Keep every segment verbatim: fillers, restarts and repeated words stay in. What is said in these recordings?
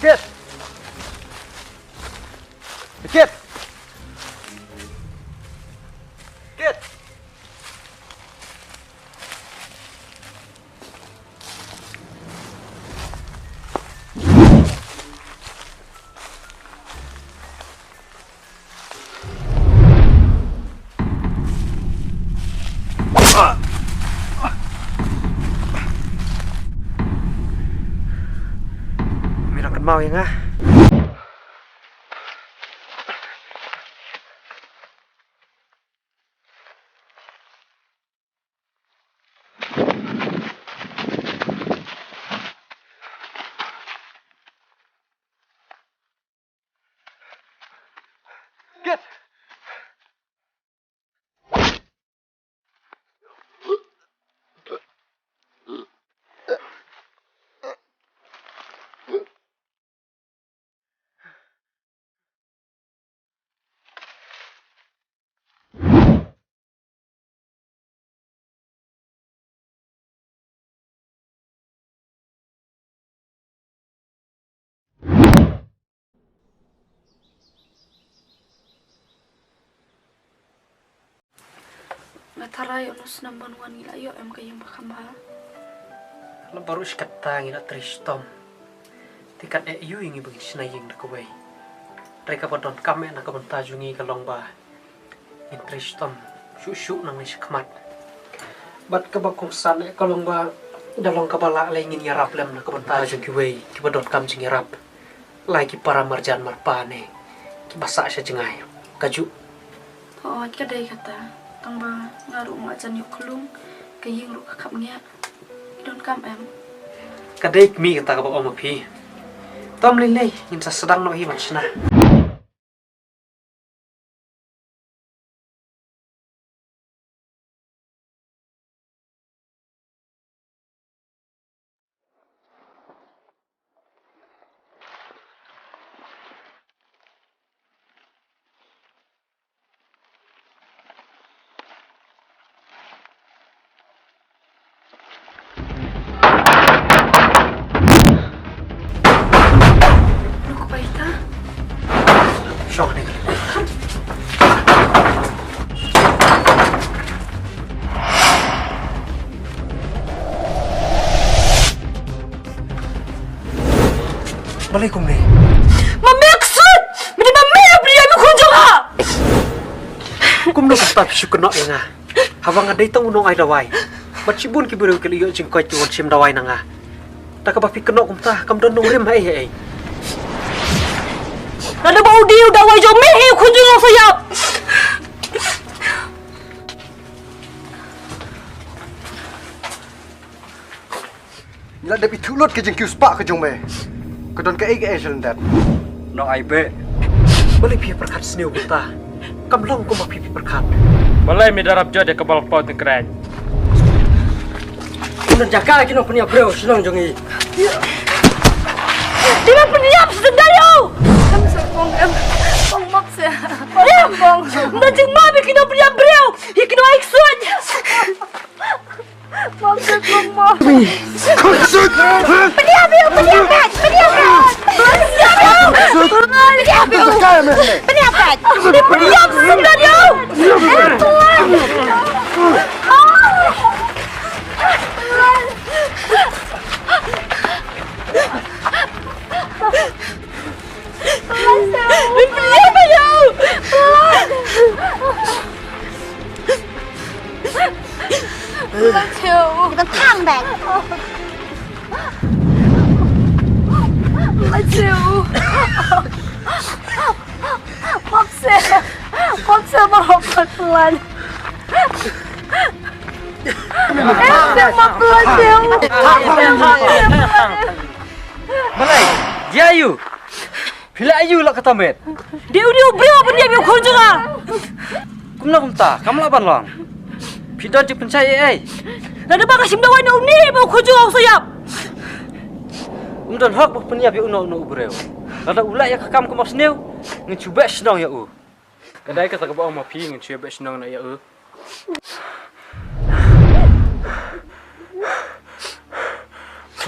Kit! Kit! Kit! Me dang kynmaw ïa nga? Kit! Nga tharai uno u snem ban wan ngi la ïoh em ka ïing ba kham bha. La baroh shi katta ngi la trei shitom. Te kat eh aïu ïa ngi ba ngin shna ïing da kawei. Hynrei kaba donkam eh na ka bynta jong ngi ka long ba ngin trei shitom shuh shuh nangne shakhmat. Bad kaba kongsan eh ka long ba da long kaba lah lei ngin ïarap lem na ka bynta jong kiwei kiba donkam jingïarap. Lai ki para marjan marpa ne kiba sah sha jngai. Kajuh. Hooid, ka dei kata. Tang ba nga ruh nga jan ïoh khlung, ka ïing ruh ka khap ngiah. Ki donkam em? Ka dei kmie kata kaba ong ma phi. Tom lei lei, ngin sa sdang noh hi ban shna. Nukpa ita? Shong ni. Balei kumne? Ma me ksuid! Mene ma me ap ria me khun jong nga! Kumno kumta phi shu kynnoh ïa nga? Haba nga dei tang u nongai dawai. Bad shibun ki briew ki la ïoh jingkoit ki wan shim dawai na nga. Da kaba phi kynnoh kumta kam don nongrim ha ei ha ei. Lada ba u dei u dawai jong me hi u khun jong nga u Soïap. Ngi la dep ithuh lut ka jingkiew spah ka jong me. Ka don kaei kaei sha lyndet. Nongai beh. Balei phi pyrkhat sniew kumta? Kam long kumba phi pyrkhat. Balei me da rap jot ïa ka ba la paw tyngkret? Ym don jaka ki nongpynïap briew shnong jong ngi. Ki nongpynïap sdang ïa u. Em sa kong em. Kong map se. Em kong. Ym don jingmap ïa ki nongpynïap briew. Ïa ki nongai ksuid. Mom, mom, mom. Pynïap ïa u, pynïap ïa u, pynïap ïa u. Pynïap ïa u. Pynïap ïa u. Pynïap ïa u. Pynïap ïa u. Balei? Ïa ïu. Phi la ïu la kata met. Dei u, dei u briew ban ïa u khun jong nga. Kumno kumta, kam lah ban long. Phi don jingpynshai ei ei. Lada ba nga shim dawai na une ba u khun jong nga u Soïap. Um don hok ba pynïap ïa uno uno u briew. Lada u lah ïa ka kam kumba sniew, ngin shu beh shnong ïa u. Ka dei kata kaba ong ma phi ngin shu beh shnong noh ïa u.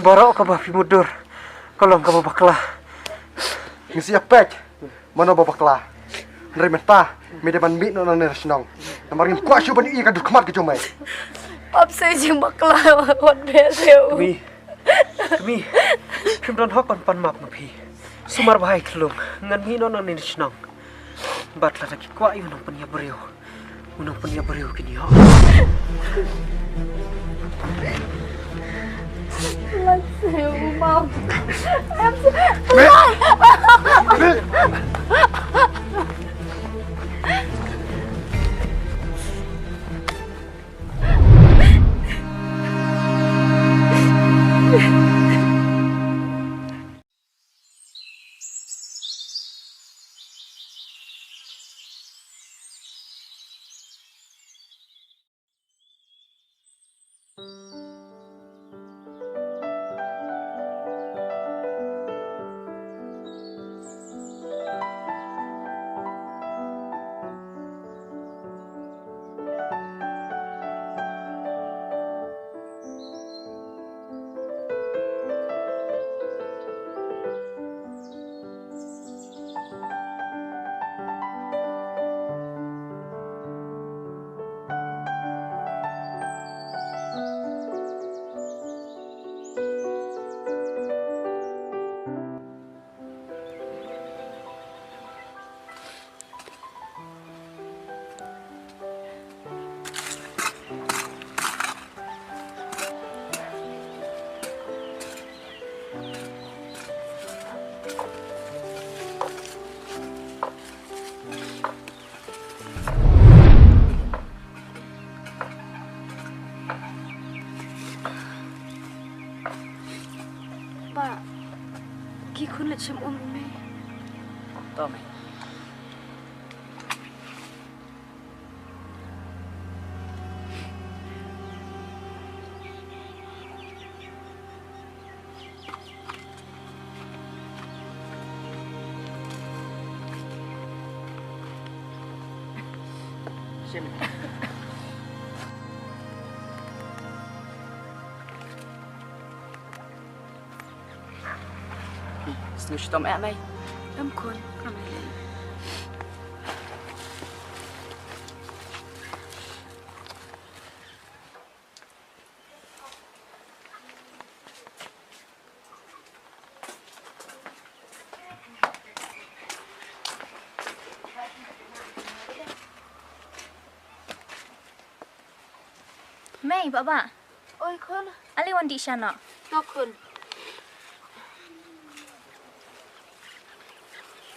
Baroh kaba phi mutdur ka long kaba bakla. Ngi sa ïa peit mano ba bakla. Hynrei mynta me dei ban mih noh na ne shnong. Namar ngim kwah shuh ban ïohi ïa ka dur khmat ka jong me. Pap, sa jing bakla wat beh se u. Kmie. Kmie. Phim don hok ban pan map ma phi. Sumar bha ïa khlung. Ngan mih noh na ne shnong. Bad lada ki kwah ïa u nongpynïap briew, u nongpynïap briew kin ïoh. Let's say, Mom. Ba, ki khun leit shim um me. To me. Sngewshitom eh mei. Em khun. Mei, Baba. Oi khun. Ale wan dih sha noh. To khun.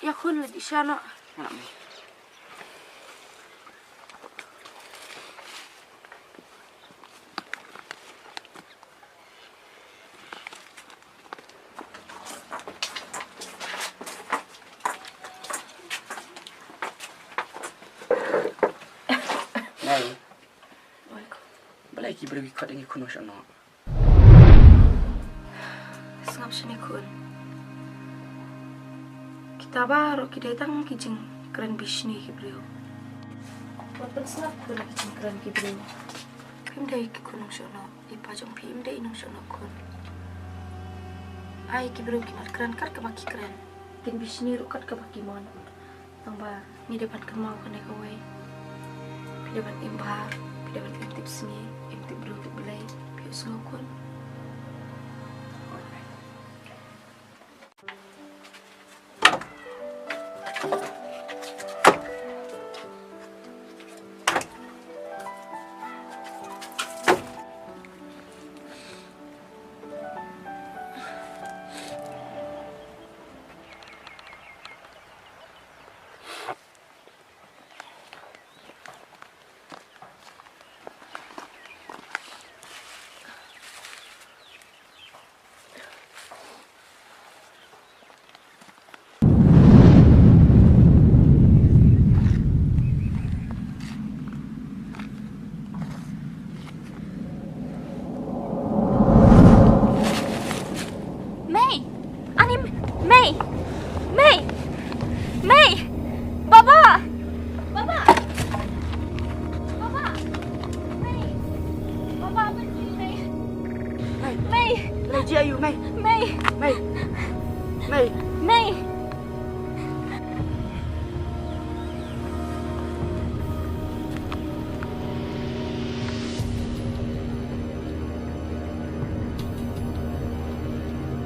Ïa khun, la dih sha noh. Mei. Oi khun. Balei ki briew ki khot ïa ngi khun nongshong noh? Sngap shane khun. Kita baroh ki dei tang ki jingkren bishni ki briew. Wat pynsngap khun ki jingkren ki briew. Phim dei ki khun nongshong noh. I pa jong phi im dei i nongshong noh khun. Ai ki briew kin ot kren kat kaba ki kren. Kin bishni ruh kat kaba ki mon. Tang ba ngi dei ban kynmaw kane kawei. Phi dei ban im bha, phi dei ban im tip sngi, im tip briew tip Blei. Phi ïohsngew khun? Mei! Ani Mei! Mei! Mei! Baba! Baba! Baba! Mei! Baba, apa ni, Mei? Mei! Mei! Mei! Mei! Mei! Mei! Mei!